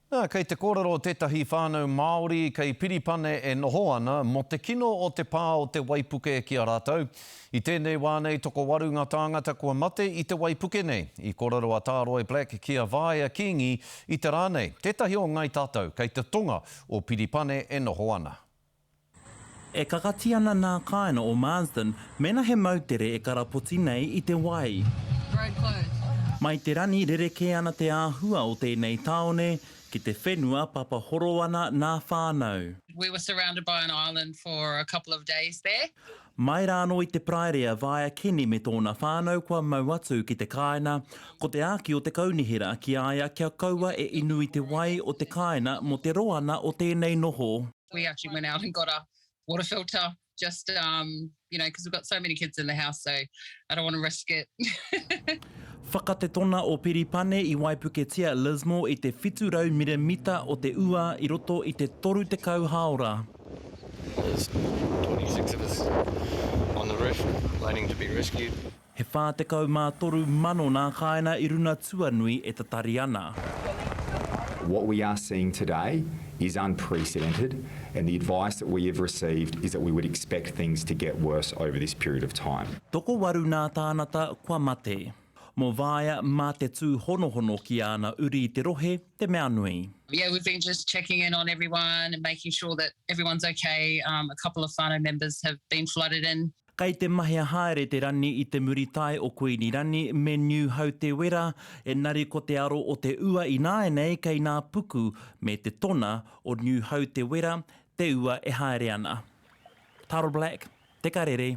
Nā, kei te kōrero tētahi whānau Māori kei Piripane e noho ana mō te kino o te pā o te waipuke ki a rātou. I tēnei wā nei tokowaru ngā tāngata kua mate i te waipuke nei. I kōrero a Tāroi Black ki a Vaea Kingi i te rā nei, tētahi o Ngai Tātou kei te tonga o Piripane e noho ana. E kakati ana nā kāinga o Marsden mēnā he moutere e karapoti nei i te wai. Road closed. Mai te rani rerekē ana te āhua o tēnei tāone ki te whenua papahoro ana nā whānau. We were surrounded by an island for a couple of days there. Mai rānō i te Paraire a Vaea Kenny me tōna whānau kua mau atu ki te kāina, ko te āki o te kaunihera ki a ia kia kaua e inu i te wai o te kāina mō te roana o tēnei noho. We actually went out and got a water filter just um, you know, because we've got so many kids in the house, so I don't want to risk it. Whakatetona o Piripane i waipuketia Lismore i te 700 mirimita o te ua i roto i te 30 hāora. There's 26 of us on the roof waiting to be rescued. He 43,000 nā kāinga i runa tuanui e tatari ana. What we are seeing today is unprecedented and the advice that we have received is that we would expect things to get worse over this period of time. Tokowaru nā tānata kua mate. Mō Vaea mā te tūhonohono ki āna uri i te rohe te mea nui. Yeah, we've been just checking in on everyone and making sure that everyone's okay. Um, a couple of whānau members have been flooded in. Kei te mahea haere te rani i te muri tae o Kuini Rani me Niu Hautewera, enari ko te aro o te ua ināianei kei nā puku me te tona o Niu Hautewera te ua e haere ana. Taro Black, Te Karere.